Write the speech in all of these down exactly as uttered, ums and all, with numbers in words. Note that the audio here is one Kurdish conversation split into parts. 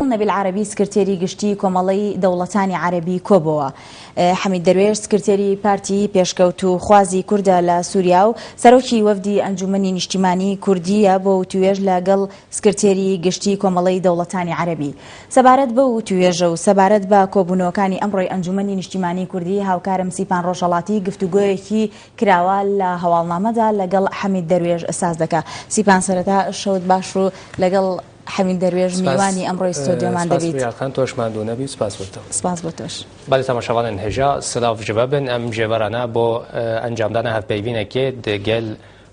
نەبیل عەرەبی، سکرتێری گشتی کۆمەڵەی دەوڵەتانی عەرەبی کۆبەوە. ئە، حەمید دەروێش، سکرتێری پارتی پێشکەوت و خوازی کوردە لە سووریا و سەرۆکی وەفدی ئەنجومەنی نیشتیمانی کوردیە بۆ وتوێژ لەگەڵ سکرتێری گشتی کۆمەڵەی دەوڵەتانی عەرەبی. سەبارەت بە وتوێژە و سەبارەت بە کۆبوونەوەکانی ئەمڕۆی ئەنجومەنی نیشتیمانی کوردی، هاوکارم سیپان ڕۆژهەڵاتی گفتوگۆیەکی کراوە لە هەواڵنامەدا لەگەڵ حەمید دەروێش ساز دەکا. سیپان، سەرەتا شەوت باش و لەگەڵ حەمید دەروێش سپاس. میوانی ئەمڕۆی ئە، ستۆدیۆمان سپاس دەبیت. بریار خان، تۆش ماندوو نەبی، سپاس بۆ تۆ. سپاس بۆ تۆش. بەڵێ تەماشەوانان هێژا، سلااو ji we bin. Em ji we re ne bo, e, encamdana hevpeyvînekê digel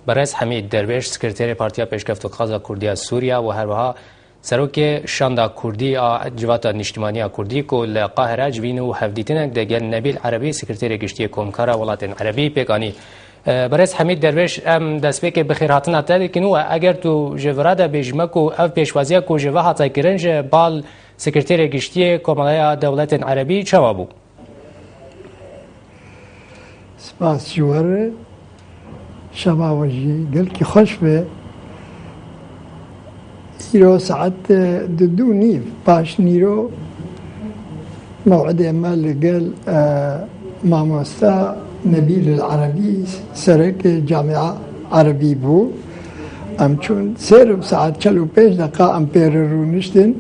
berêz Hemîd Derwêş, sekreterê Partiya Pêşkeft û Xaza Kurdiya Sûriya û herwiha serokê Şanda Kurdî a Civata Niştimaniya Kurdî ku li Qahire civîn û hevdîtinek digel Nebîl Erebî, sekreterê giştî yê Komkara Welatên Erebî pêk anî. E, Berêz Hemîd Derwêş, em destpêkê bi xêrhatina te dikin û eger tu ji vira de bêjî me ku ev pêşwaziya ku ji ve hate kirin ji bal Sekreterê Giştî yê Komeleya Dewletên Erebî çawa bû? Spas ji we re. Şeva we jî gelkî xweş be. Îro saet, e, du, du nîv paş nîro mewidê me li gel, e, mamosta Nebîl El Erebî, sereke Camia Erebî bû. Em çûn sêr saet çel û pênc deqa em pê re rûniştin.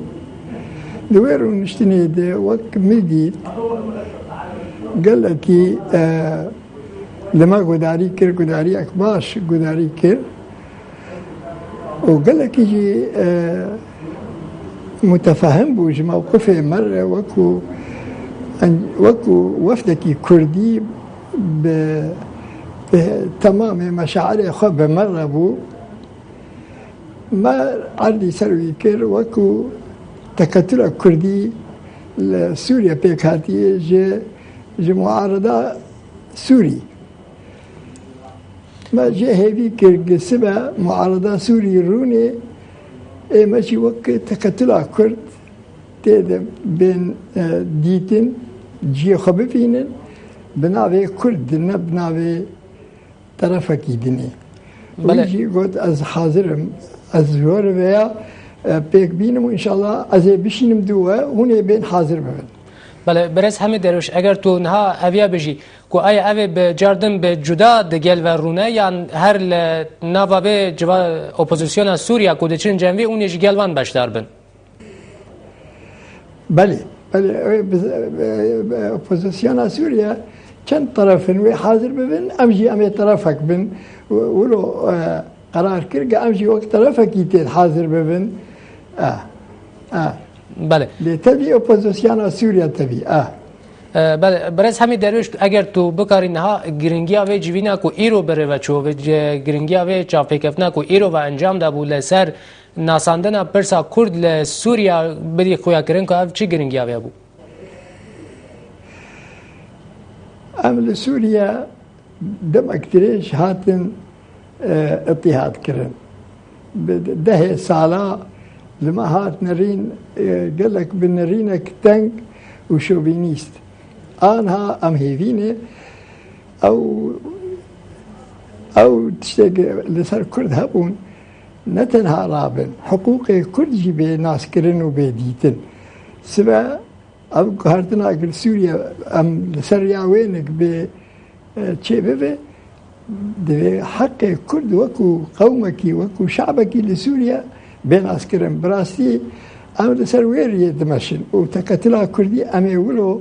Di wê rûniştinê de wek min dît, gelekî, e, li me guhdarî kir, guhdariyek baş guhdarî kir. û gelekî jî, e, mutefehim bû ji mewqifê me re wekû en-, wekû wefdekî kurdî bi, bi temamê meşairê xwe bi me re bû. Me erdî ser wî kir wekû teketula kurdî li Sûriye pêk hatiye ji, ji muarada Sûrî. Me jê hêvî kir gi sibe muarada Sûrî rûnê, ê me jî wek teketula Kurd tê de bên, e, dîtin, cihê xwe bibînin, bi navê Kurd, ne bi navê terefekî dinê. Belê. Wî jî got, ez hazir im, ez ji we re veya, e, pêk bînim û înşallah ez ê bişînim du we, hûn ê bên hazir bibin. Belê, Berêz Hemî Derwiş, eger tu niha eviya bijî, ku aya ev ê bi car din bi cuda digel ve rûne, yan her li nava vê civa opozisyona Sûriya ku diçin cem vê, hûn ê ji gel van beşdar bin? Belê, belê, ew ê bi, bi, bi opozisyona Sûriya çend teref in wê hazir bibin, em jî em ê terefek bin. Wilo, e, qerar kir, ke em jî wek terefekî tê hazir bibin. E, e. Belê. Lê tevî opozisyona Sûriya tevî, e. E, belê, Birêz Hemî Derwêş, eger tu bikarî niha giringiya vê civîna ku îro bi rê ve çû, vê c-, giringiya vê çavpêkeftina ku îro ve encam dabû li ser nasandina pirsa Kurd li Sûriya bidî xuyakirin ku ev çi giringiya vê bû? Em li Sûriye demek dirêj hatin, e, îtîhad kirin. Bi dehê sala li me hat nerîn, e, gelek bi nerînek teng û şovînîst. Anha em hêvî ne ew, ew tiştek li ser Kurd hebûn, ne tenha rabin, hiqûqê Kurd jî bê naskirin û bê dîtin. Sibe ev guhertina gil Sûriye, em li ser ya wênek bê, e, çê bibe, divê heqê Kurd wekû qewmekî, wekû şabekî li Sûriye bê naskirin. Bi rastî em li ser wê riyê dimeşin û teketila Kurdî em ê wilo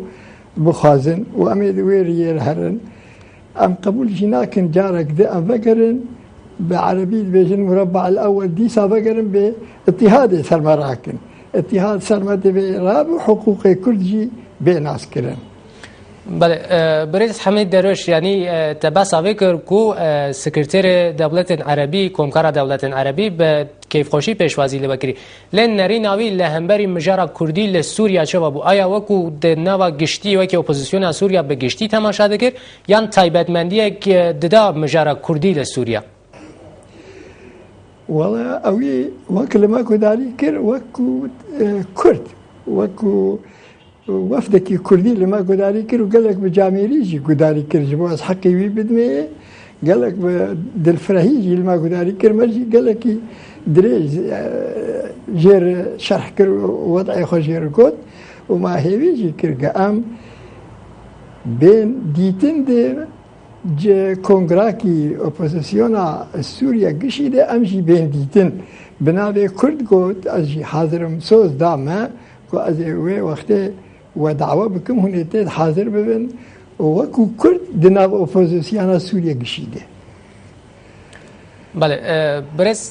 bixwazin û em ê di wê riyê re herin. Em qebûl jî nakin carek di em vegerin, bi erebî dibêjin murabba el ewel, dîsa vegerin bê îtîhadê ser me rakin. Îtîhad ser me divê rabe û hiqûqê Kurd jî bê naskirin. Belê, e, Birêz Hemîd Derwêş, yanî, e, te behsa vê kir ku, e, Sekreterê Dewletên Erebî, Komkara Dewletên Erebî bi kêfxweşî pêşwazî li we kirî. Lê nerîna wî li hemberî mijara Kurdî li Sûriya çawa bû? Aya wekû di nava giştî, wekî opozisyona Sûriya bi giştî temaşe dikir, yan taybetmendiyek, e, dida mijara Kurdî li Sûriya? Wela ewî wek li me guhdarî kir, wekû, e, Kurd, wekû wefdekî Kurdî li me guhdarî kir û gelek bi camêrî jî guhdarî kir. Ji bo ez heqê wî bidimê, gelek bi dilfirehî jî li me guhdarî kir. Me jî gelekî dirêj, e, jê re şerh kir û wed'ê xwe jê re got û ma hêvî jî kir ke em bên dîtin dê ji kongrakî opozisyona Sûriye gişî de em jî bên dîtin. Bi navê Kurd got, ez jî hazir im, soz da me ku ez ê wê wextê we dawe bikim, hûn ê tê hazir bibin û wekû Kurd di nav opozisyona Sûriye gişî de. Belê, e, birêz